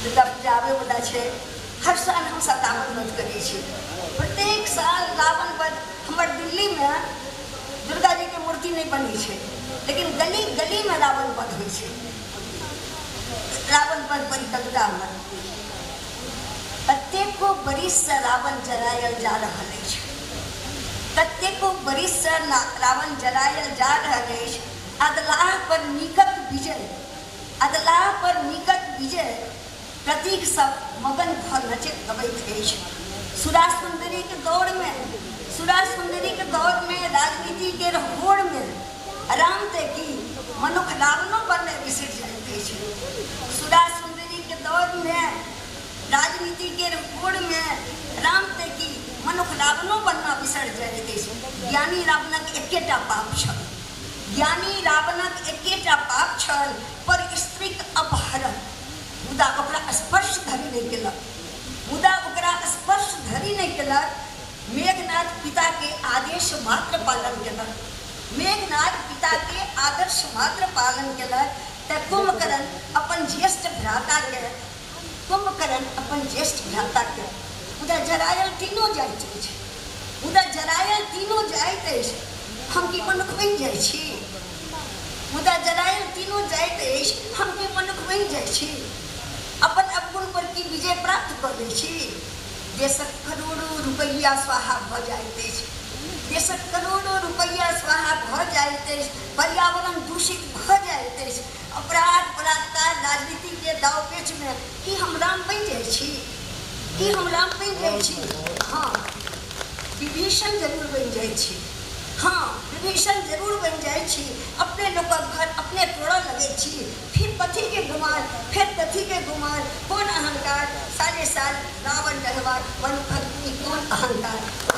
दुर्गा पूजा आबैवला छै। हर साल हमसब रावण वध करै छी। प्रत्येक साल रावण वध। हमर दिल्लीमे दुर्गा जीके मूर्ति नहि बनै छै, लेकिन गली गलीमे रावण वध होइ छै। रावण वध परिकलतामे कतेको बरिससँ रावण जरायल जा रहल अछि, कतेको बरिससँ रावण जरायल जा रहल अछि। अदलाह पर नीकक विजय, अदलाह पर नीकक विजय प्रतीक सब मगन भऽ नचैत गबैत अछि। सुरा सुन्दरीके दौड़मे, सुरा सुन्दरीके दौड़मे, राजनीतिके होड़मे राम ते की मनुख रावणो बननाइ बिसरि जाइत अछि। सुरा सुन्दरीके दौड़मे, राजनीतिके होड़मे राम ते की मनुख रावणो बनना बिसरि जाइत अछि। ज्ञानी रावणक एकेटा पाप छल, ज्ञानी रावणक एकेटा पाप छल, पर स्त्रीक अपहरण। मुदा ओकरा स्पर्श धरि नहि केलक, मुदा ओकरा स्पर्श धरि नहि केलक। मेघनाथ पिताके आदेश मात्र पालन केलक, मेघनाथ पिताके आदर्श मात्र पालन केलक। तऽ कुंभकर्ण अपन ज्येष्ठ भ्राताके, कुंभकर्ण अपन ज्येष्ठ भ्राताके, मुदा जरायल तीनों जाइत अछि, मुदा जरायल तीनों जाइत अछि। हम की मनुख बनि जाइ छी? मुदा जरायल तीनों जाइत अछि, हम की मनुख बनि जाइ छी? अपन अवगुण पर की विजय प्राप्त कऽ लै छी? देशक करोड़ों रुपैआ स्वाहा भऽ जाइत अछि, देशक करोड़ों रुपैआ स्वाहा भऽ जाइत अछि, पर्यावरण दूषित भऽ जाइत अछि। अपराध, बलात्कार, राजनीतिके दाव पेचमे की हम राम बनि जाइ छी? की हम राम बनि जाइ छी? हँ, विभीषण जरूर बनि जाइ छी। हँ, विभीषण जरूर बनि जाइ छी। अपने लोकक घर अपने तोड़ऽ लगै छी। फिर कथीके गुमान, फेर कथीके गुमान, कोन अहंकार? साले साल रावण रहबाक मनुखक ई कोन अहंकार?